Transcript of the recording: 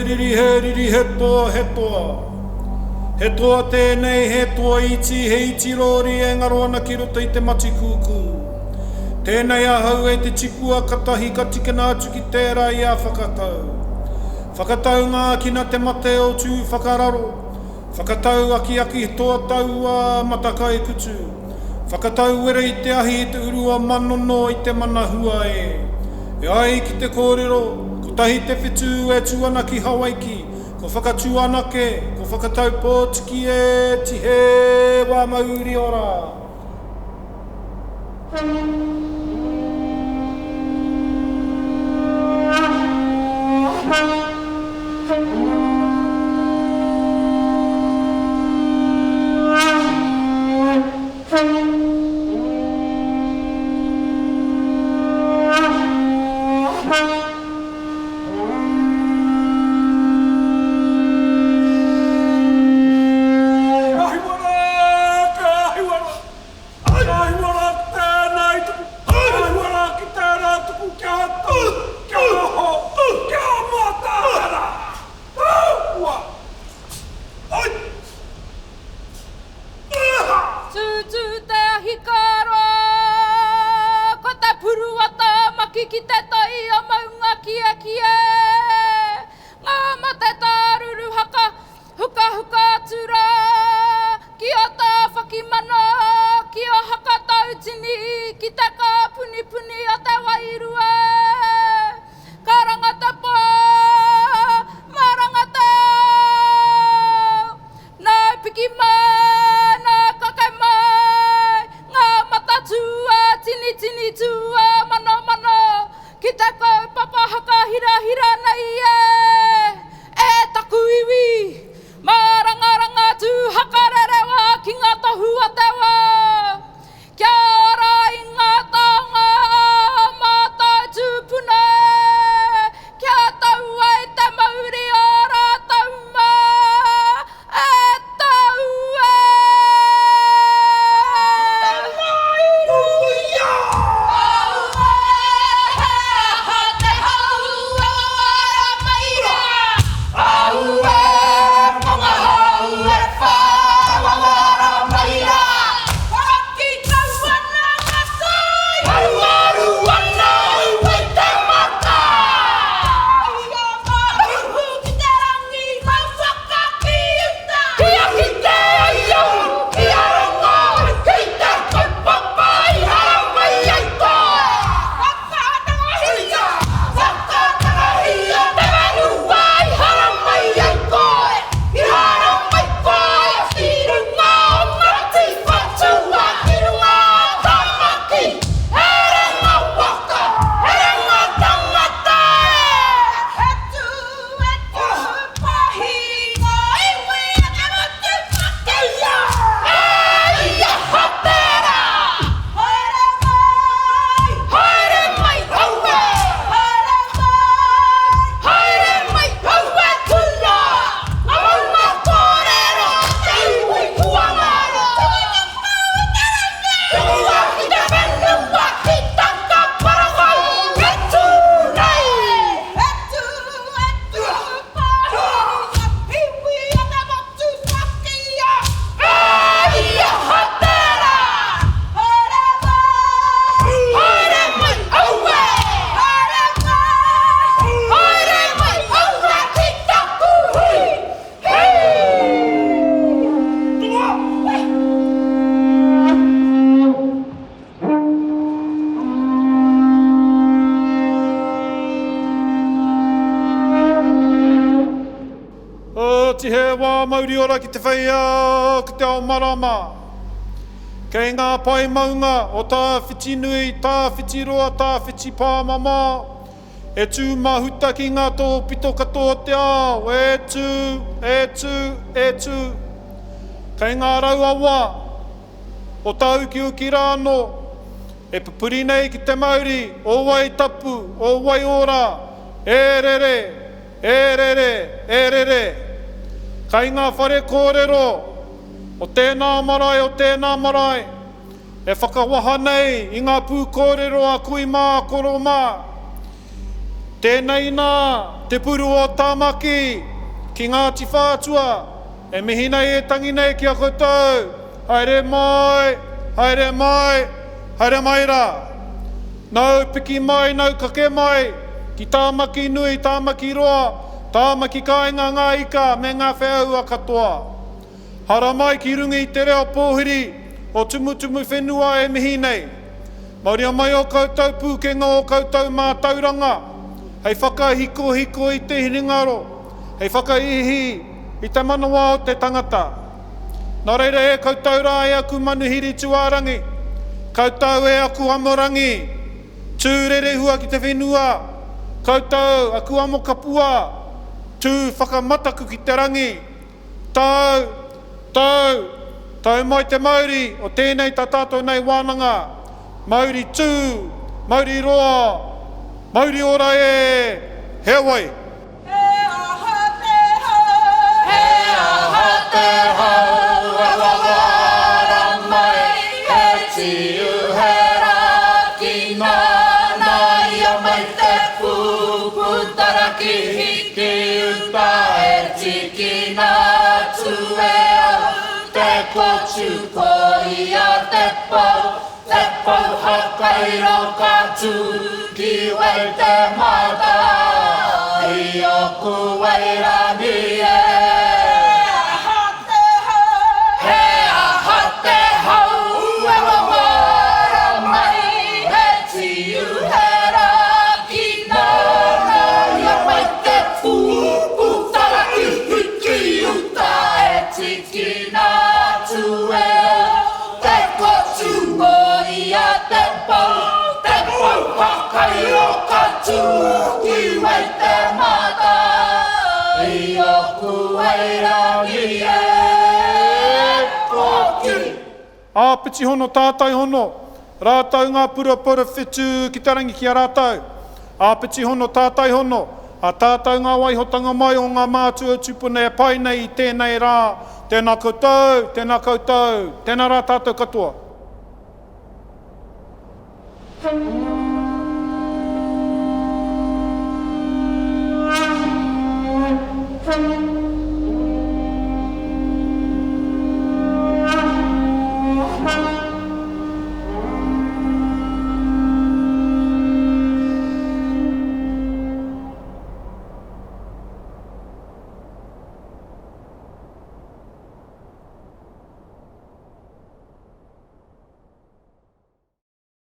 riri, he riri, he toa, he toa. He toa tēnei, he toa iti, he iti rōri e ngaro ana ki roto i te matikūkū. Tēnei ahau e te tipua katahi ka tikina atu ki tērā i a Whakatau. Whakatau ngākina te mate o Tūwhakararo. Whakatau akiaki toa taua matakaikutu. Whakatau wera i te ahi i te uru o Manono i te mana hua e. E ai ki te kōrero, kotahi te whetū e tū ana ki Hawaiki, ko Whakatū anake, ko Whakatau Pōtiki e, tihē wā mauri ora! Ahiwara, ka ahiwara. Ahiwara ki tēnā i tuku, ahiwara ki tērā tuku kia tū, kia noho, kia mataara. Taupua! Oi! Tūtū te ahikāroa, ko te puru a Tāmaki ki te tai o Maungakiekie. Ngā mate tāruru haka, Hukahuka atu rā ki a Tāwhakimana, ki a Hakatautini, ki te kāpunipuni o te wairua. Karanga te pō, maranga te ao. Nau piki mai, nau kake mai, ngā mata tūā tinitini tūā manomano ki te kaupapa hakahirahira nei e. E taku iwi, mārangaranga tū hakarerewa ki ngā tohu o te wā, kia ora i ngā taonga a ō mātou tūpuna e, kia tau ai te mauri o rātou mā, e tau e! Kia kite ai au ki a Rongo, ki te kaupapa i haramai ai koe. Whakatakahia, whakatakahia te whenua i haramai ai koe, i haramai koe ki runga o Ngāti Whātua, ki runga o Tāmaki, herenga waka, herenga tangata e! He tū, he tū, pahi ngā iwi a te motu Pakeia! E ia Hapera! Haere mai! Haere mai, aue! Haere mai! Haere mai, aue tuna! Nga maunga kōrero te iwi kua ngaro! Tuku ki te whenua, ki taka parawai, e tū nei! E tū, e tū, pahi ngā iwi a te motu Pakeia! E ia Hapera! Haere mai! Haere mai, aue! Haere mai! Haere mai, aue ki taku hui! Hī! Oti he wā mauri ora ki te whei ao, ki te ao marama. Kei ngā pae maunga o Tāwhitinui, Tāwhitiroa, Tāwhitipāmamao, e tū mahuta ki ngā tōpito katoa o te ao, e tū, e tū, e tū. Kei ngā rauawa o tāukiuki rā anō, e pupuri nei ki te mauri o wai tapu, o wai ora, e rere, e rere, e rere. Kei ngā whare kōrero o tēnā marae, o tēnā marae, e whakawaha nei i ngā pūkōrero a kui mā, koro mā. Tēnei nā te puru o Tāmaki ki Ngāti Whātua e mihi nei e tangi nei ki a koutou, haere mai, haere mai, haere mai rā. Nau piki mai, nau kake mai ki Tāmaki nui, Tāmaki roa, Tāmaki kāinga ngā ika me ngā wheaua katoa. Haramai ki runga i te reo pōhiri o Tumutumuwhenua e mihi nei. Mauria mai ō koutou pūkenga ō koutou mātauranga hei whakahikohiko i te hinengaro, hei whakaihi i te manawa o te tangata. Nā reira e koutou rā e aku manuhiri tūārangi, koutou e aku amorangi, tū rerehua ki te whenua, koutou aku amokapua, tū whakamataku ki te rangi, Tau, tau, tau mai te mauri o tēnei tā tātou nei wānanga. Mauri tū, mauri roa, mauri ora e, heoi! He aha te hau, he aha te hau e wawara mai, he tiu, he raki nāna ia mai te pūpūtara ki Hiki uta e tikina atu e au te kotu ko ia te pou, te pou hakairo ka tū ki wai te mata i oku wairangi e. He aha te hau, he aha te hau e wawara mai, he tiu, he raki nāna ia mai te pūpūtara i hiki uta e tikina atu e te kotu ko ia te pou, te pou whakairo ka tū ki Waitemata i ōku wairangi e kōkiri. Āpiti hono tātai hono, rātou ngā purapura whetū ki te rangi ki a rātou. Āpiti hono tātai hono, a tātou ngā waihotanga mai o ngā mātua tūpuna e pai nei i tēnei rā, tēnā koutou, tēnā koutou, tēnā rā tātou katoa.